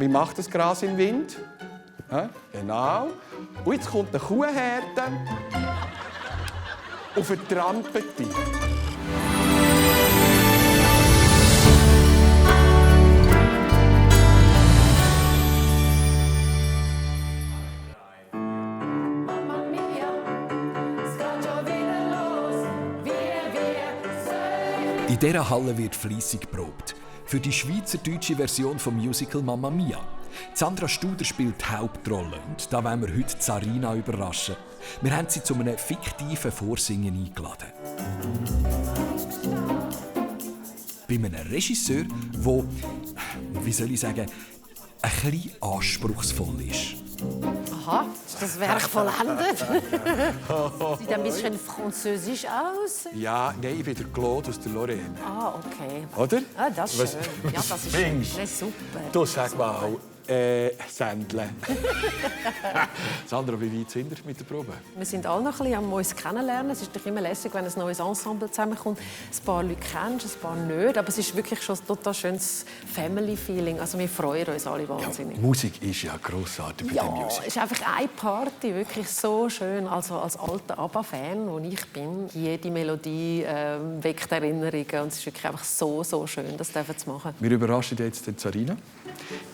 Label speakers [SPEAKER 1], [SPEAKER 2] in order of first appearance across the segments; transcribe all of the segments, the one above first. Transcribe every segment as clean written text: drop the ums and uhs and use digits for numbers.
[SPEAKER 1] Wie macht das Gras im Wind? Ja, genau. Und jetzt kommt eine Kuhherde und vertrampelt die.
[SPEAKER 2] In dieser Halle wird fleissig geprobt. Für die schweizerdeutsche Version vom Musical Mamma Mia. Sandra Studer spielt die Hauptrolle und da wollen wir heute Sarina überraschen. Wir haben sie zu einem fiktiven Vorsingen eingeladen. Bei einem Regisseur, der, wie soll ich sagen, ein bisschen anspruchsvoll ist.
[SPEAKER 3] Aha, ist das Werk vollendet? Sieht ein bisschen französisch aus.
[SPEAKER 1] Ja, nein, ich bin der Claude aus der Lorraine.
[SPEAKER 3] Ah, okay.
[SPEAKER 1] Oder?
[SPEAKER 3] Ah, das ist schön. Ja, das ist schön. Das ist super.
[SPEAKER 1] Du sag mal, Sändle. Sandra, wie weit sind wir mit der Probe?
[SPEAKER 3] Wir sind alle noch ein bisschen am uns kennenlernen. Es ist doch immer lässig, wenn ein neues Ensemble zusammenkommt. Ein paar Leute kennst, ein paar nicht. Aber es ist wirklich schon ein total schönes Family-Feeling. Also wir freuen uns alle wahnsinnig.
[SPEAKER 1] Ja, Musik ist ja grossartig bei
[SPEAKER 3] ja,
[SPEAKER 1] dem Musical.
[SPEAKER 3] Es ist einfach eine Party, wirklich so schön. Also als alter ABBA-Fan, wo ich bin, jede Melodie weckt Erinnerungen. Und es ist wirklich einfach so schön, das zu machen.
[SPEAKER 1] Wir überraschen jetzt die Sarina.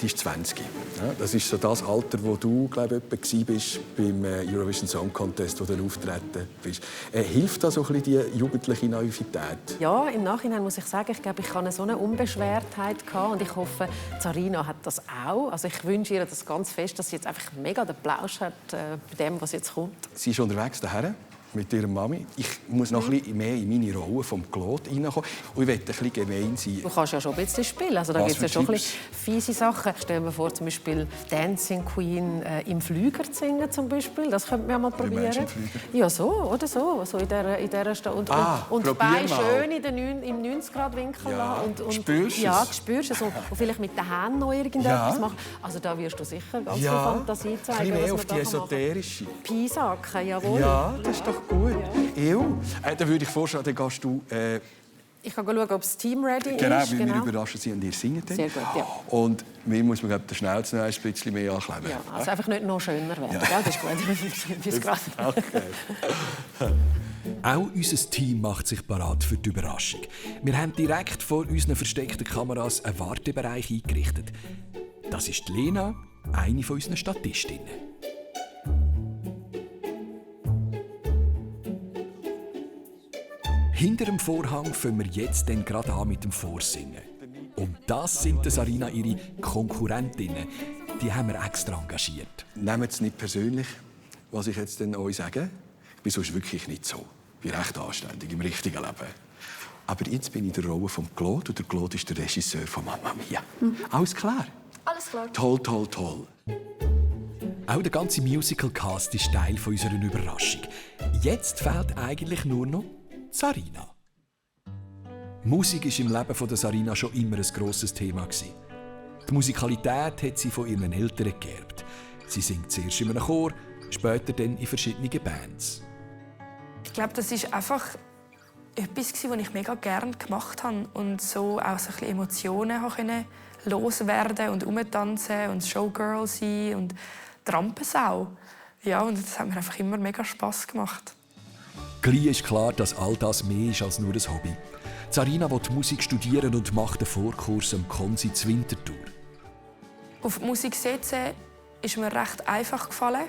[SPEAKER 1] Die ist 20. Ja, das ist so das Alter, wo du, glaube ich, bist beim Eurovision Song Contest, wo du auftreten bist. Hilft da so ein bisschen die jugendliche Naivität?
[SPEAKER 3] Ja, im Nachhinein muss ich sagen, ich glaube, ich hatte so eine Unbeschwertheit gehabt und ich hoffe, Sarina hat das auch. Also ich wünsche ihr das ganz fest, dass sie jetzt einfach mega den Plausch hat bei dem, was jetzt kommt.
[SPEAKER 1] Sie ist unterwegs daher mit ihrer Mami. Ich muss noch ein bisschen mehr in meine Rolle vom Claude reinkommen. Und ich will ein bisschen gemein sein.
[SPEAKER 3] Du kannst ja schon ein bisschen spielen. Also, da gibt es ja schon ein bisschen fiese Sachen. Stell mir vor, zum Beispiel Dancing Queen im Flüger zu singen. Zum Beispiel. Das könnten wir mal probieren. Ja, so oder so. So in dieser und die Beine schön im 90-Grad-Winkel
[SPEAKER 1] ja.
[SPEAKER 3] und
[SPEAKER 1] spürst
[SPEAKER 3] ja, spürst es. Und vielleicht mit den Händen noch irgendetwas machen. Also da wirst du sicher ganz viel Fantasie zeigen.
[SPEAKER 1] Ein bisschen mehr auf die esoterische.
[SPEAKER 3] Pisacken, jawohl.
[SPEAKER 1] Ja, das ist doch gut. Ja. Dann würde ich vorschlagen, dann gehst du...
[SPEAKER 3] Ich kann schauen, ob das Team ready ist.
[SPEAKER 1] Genau, wir überraschen Sie und ihr singt dann.
[SPEAKER 3] Sehr gut, ja.
[SPEAKER 1] Und mir muss man den Schnauze noch ein bisschen mehr ankleben.
[SPEAKER 3] Ja, also einfach nicht noch schöner werden. Ja. Das ist gut. Bis gerade.
[SPEAKER 1] Okay.
[SPEAKER 2] Auch unser Team macht sich bereit für die Überraschung. Wir haben direkt vor unseren versteckten Kameras einen Wartebereich eingerichtet. Das ist Lena, eine von unseren Statistinnen. Hinter dem Vorhang fangen wir jetzt dann gerade an mit dem Vorsingen. Und das sind Sarina ihre Konkurrentinnen. Die haben wir extra engagiert.
[SPEAKER 1] Nehmt es nicht persönlich, was ich jetzt euch sage. Ich bin sonst wirklich nicht so. Ich bin recht anständig im richtigen Leben. Aber jetzt bin ich in der Rolle von Claude und der Claude ist der Regisseur von Mamma Mia. Alles klar?
[SPEAKER 4] Alles klar.
[SPEAKER 1] Toll, toll, toll.
[SPEAKER 2] Auch der ganze Musical-Cast ist Teil unserer Überraschung. Jetzt fehlt eigentlich nur noch Sarina. Musik war im Leben von Sarina schon immer ein grosses Thema. Die Musikalität hat sie von ihren Eltern geerbt. Sie singt zuerst in einem Chor, später dann in verschiedenen Bands.
[SPEAKER 4] Ich glaube, das ist einfach etwas, was ich mega gerne gemacht habe und so auch so ein bisschen Emotionen konnte loswerden und umtanzen und Showgirl sein und die Rampensau. Ja, und das hat mir einfach immer mega Spass gemacht.
[SPEAKER 2] Gleich ist klar, dass all das mehr ist als nur ein Hobby. Sarina will Musik studieren und macht einen Vorkurs am Konsi zu Winterthur.
[SPEAKER 4] Auf die Musik setzen ist mir recht einfach gefallen,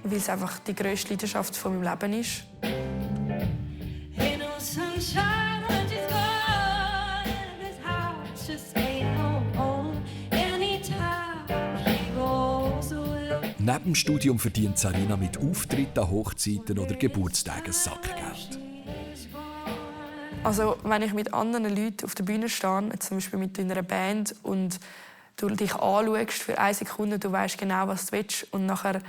[SPEAKER 4] weil es einfach die grösste Leidenschaft von meinem Leben ist.
[SPEAKER 2] Neben dem Studium verdient Sarina mit Auftritten an Hochzeiten oder Geburtstagen ein Sackgeld.
[SPEAKER 4] Also, wenn ich mit anderen Leuten auf der Bühne stehe, zum Beispiel mit einer Band, und du dich anschaust für 1 Sekunde, du weißt genau, was du willst, und nachher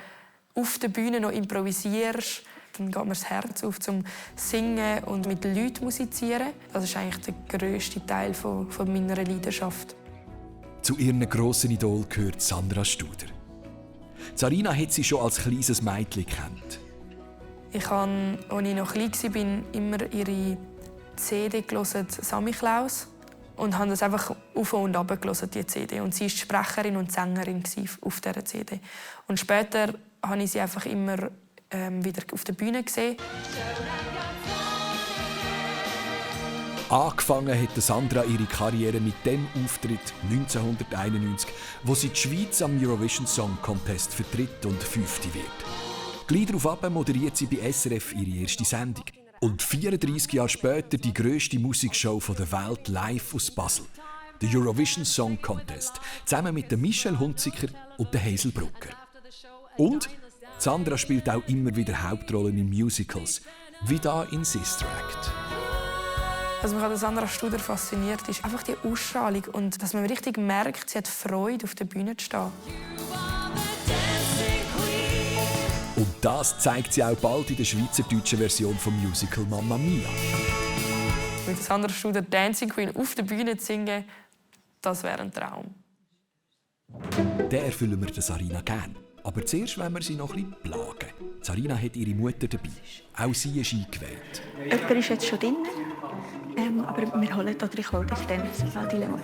[SPEAKER 4] auf der Bühne noch improvisierst, dann geht mir das Herz auf zum Singen und mit den Leuten musizieren. Das ist eigentlich der grösste Teil von meiner Leidenschaft.
[SPEAKER 2] Zu ihren grossen Idol gehört Sandra Studer. Sarina hat sie schon als kleines Mädchen gekannt.
[SPEAKER 4] Ich habe, als ich noch klein war, immer ihre CD gehört, Sammy Klaus. Und habe das einfach auf und runter gehört, die CD. Und sie war die Sprecherin und Sängerin auf dieser CD. Und später habe ich sie einfach immer wieder auf der Bühne gesehen.
[SPEAKER 2] Angefangen hat Sandra ihre Karriere mit dem Auftritt 1991, wo sie die Schweiz am Eurovision Song Contest vertritt und 5. wird. Gleich darauf moderiert sie bei SRF ihre erste Sendung. Und 34 Jahre später die grösste Musikshow der Welt live aus Basel. Der Eurovision Song Contest, zusammen mit Michelle Hunziker und Hazel Brucker. Und Sandra spielt auch immer wieder Hauptrollen in Musicals, wie da in Sister Act.
[SPEAKER 4] Was mich an Sandra Studer fasziniert, ist einfach die Ausstrahlung und dass man richtig merkt, sie hat Freude, auf der Bühne zu stehen.
[SPEAKER 2] Und das zeigt sie auch bald in der schweizerdeutschen Version vom Musical Mamma Mia.
[SPEAKER 4] Mit Sandra Studer Dancing Queen auf der Bühne zu singen, das wäre ein Traum.
[SPEAKER 2] Den erfüllen wir der Sarina gern. Aber zuerst wollen wir sie noch ein bisschen plagen. Sarina hat ihre Mutter dabei. Auch sie ist eingewählt.
[SPEAKER 5] Jemand ist jetzt schon drin, aber wir holen hier drin das dann Dilemma.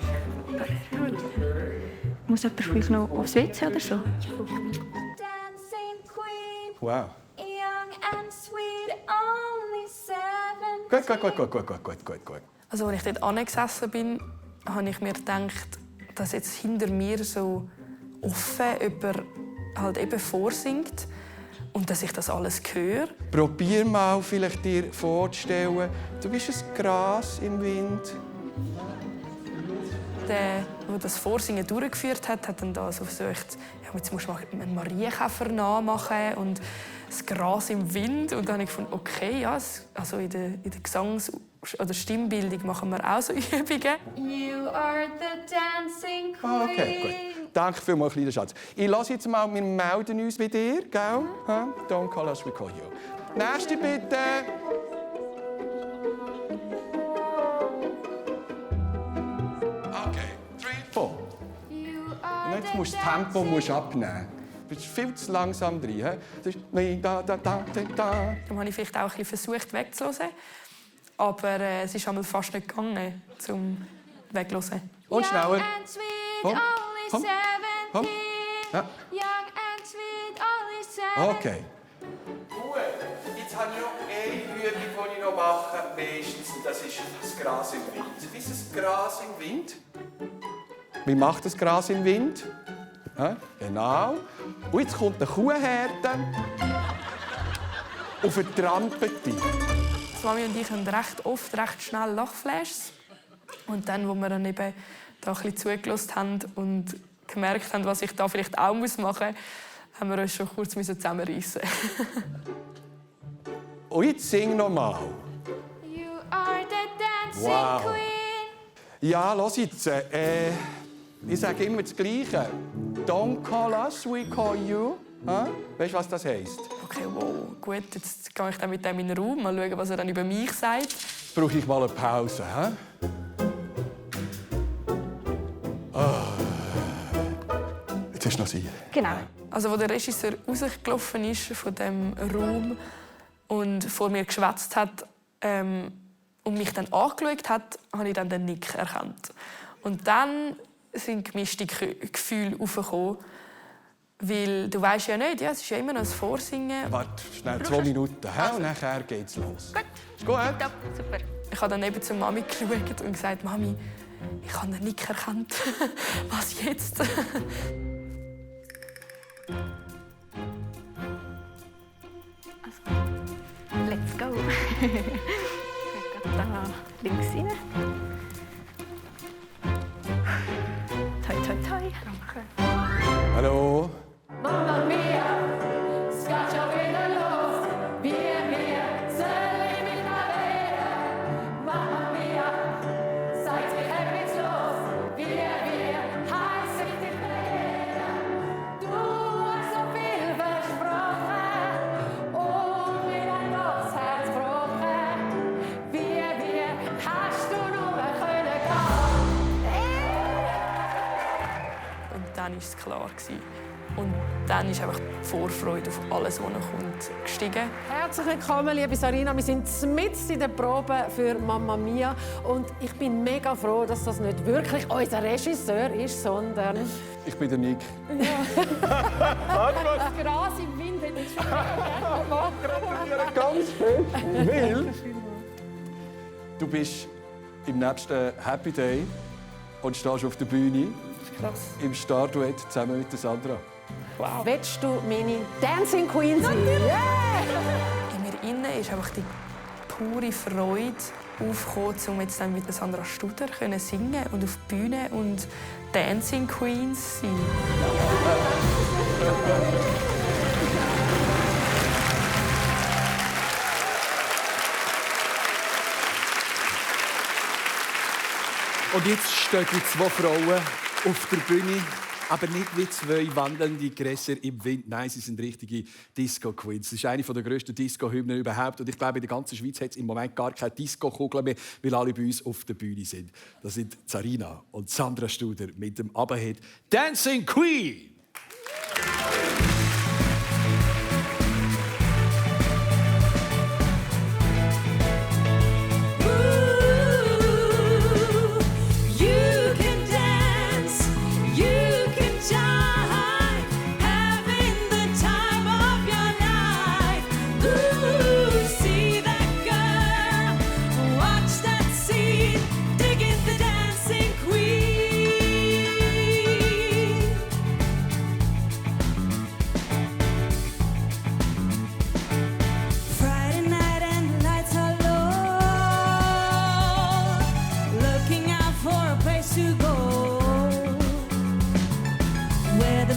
[SPEAKER 5] Muss jemand vielleicht noch aufs WC oder so?
[SPEAKER 1] Wow. Gut.
[SPEAKER 4] Also, als ich dort angesessen bin, habe ich mir gedacht, dass jetzt hinter mir so offen jemand halt eben vorsingt und dass ich das alles höre.
[SPEAKER 1] Probier mal vielleicht dir vorzustellen, du bist ein Gras im Wind.
[SPEAKER 4] Der das Vorsingen durchgeführt hat, hat dann da so versucht, ja, jetzt musst du mal einen Marienkäfer nachmachen und das Gras im Wind. Und dann habe ich gefunden, okay, ja, also in der Gesangs- oder Stimmbildung machen wir auch so Übungen.
[SPEAKER 6] You are the dancing queen.
[SPEAKER 1] Okay, gut. Danke vielmals, kleiner Schatz. Ich lasse jetzt mal, wir melden uns bei dir, gell? Don't call us, we call you. Nächste bitte. Okay, 3, 4. Und jetzt musst du das Tempo abnehmen. Du bist viel zu langsam drin. Das ist
[SPEAKER 4] Darum habe ich vielleicht auch ein bisschen versucht, wegzuhören. Aber es ist einmal fast nicht gegangen, zum wegzuhören.
[SPEAKER 1] Und schneller.
[SPEAKER 6] Young and sweet,
[SPEAKER 1] Komm,
[SPEAKER 6] only
[SPEAKER 1] komm,
[SPEAKER 6] 17.
[SPEAKER 1] komm. Ja.
[SPEAKER 6] Young and sweet, only 17.
[SPEAKER 1] Okay. Gut, jetzt habe ich noch eine Übung, die ich noch mache, meistens, und das ist das Gras im Wind. Wie ist das Gras im Wind? Wie macht das Gras im Wind? Ja, genau. Und jetzt kommt eine Kuhherde auf eine Trampete.
[SPEAKER 4] Mami und ich haben recht oft recht schnell Lachflashs. Und dann, wo wir dann eben da ein bisschen zugelassen haben und gemerkt haben, was ich da vielleicht auch machen muss, haben wir uns schon kurz zusammenreißen.
[SPEAKER 1] Und jetzt sing noch mal.
[SPEAKER 6] You are the dancing
[SPEAKER 1] Wow.
[SPEAKER 6] queen.
[SPEAKER 1] Ja, los jetzt. Ich sage immer das Gleiche. Don't call us, we call you. Weißt du, was das heisst?
[SPEAKER 4] Okay, wow, gut, jetzt gehe ich dann mit dem in den Raum, mal schauen, was er dann über mich sagt.
[SPEAKER 1] Jetzt brauche ich mal eine Pause. Jetzt hast du noch sie.
[SPEAKER 5] Genau.
[SPEAKER 4] Also, als der Regisseur rausgelaufen ist von dem Raum und vor mir geschwätzt hat und mich dann angeschaut hat, habe ich dann den Nick erkannt. Und dann sind gemischte Gefühle aufgekommen. Weil du weißt ja nicht, ja, es ist ja immer noch ein Vorsingen.
[SPEAKER 1] Warte, schnell 2 Minuten. Und nachher geht's los. Gut.
[SPEAKER 5] Top, super.
[SPEAKER 4] Ich habe dann eben zur Mami geschaut und gesagt, Mami, ich habe den Nick erkannt. Was jetzt?
[SPEAKER 5] Let's go. Ich gehe da links rein. Toi, toi, toi. Danke.
[SPEAKER 1] Hallo.
[SPEAKER 6] Mamma mia, ska schon wieder los. Wir sollen mich mal wehren. Mamma mia, seid ihr hemmungslos. Wir heiß ich dich verehren. Du hast so viel versprochen und mir ein das Herz gebrochen. Wir hast du nur können gehen.
[SPEAKER 4] Und dann war es klar. Und dann ist einfach die Vorfreude auf alles, was noch kommt, gestiegen.
[SPEAKER 3] Herzlich willkommen, liebe Sarina. Wir sind mitten in der Probe für «Mamma Mia». Und ich bin mega froh, dass das nicht wirklich unser Regisseur ist, sondern...
[SPEAKER 1] Ich bin der Nick.
[SPEAKER 3] Das Gras im Wind hat uns schon
[SPEAKER 1] Ganz fest, weil du bist im nächsten Happy Day und stehst auf der Bühne im Starduett zusammen mit der Sandra.
[SPEAKER 3] Wow. Willst du meine Dancing Queen sein? Yeah!
[SPEAKER 4] In mir innen ist einfach die pure Freude aufgekommen, um jetzt dann mit der Sandra Studer singen und auf die Bühne und Dancing Queens sein.
[SPEAKER 7] Und jetzt stehen die zwei Frauen auf der Bühne, aber nicht wie zwei wandelnde Gräser im Wind. Nein, sie sind richtige Disco-Queens. Das ist eine der grössten Disco-Hymnen überhaupt. Und ich glaube, in der ganzen Schweiz hat es im Moment gar keine Disco-Kugeln mehr, weil alle bei uns auf der Bühne sind. Das sind Sarina und Sandra Studer mit dem ABBA-Hit «Dancing Queen».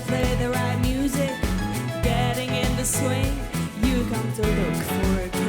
[SPEAKER 6] Play the right music, getting in the swing. You come to look for a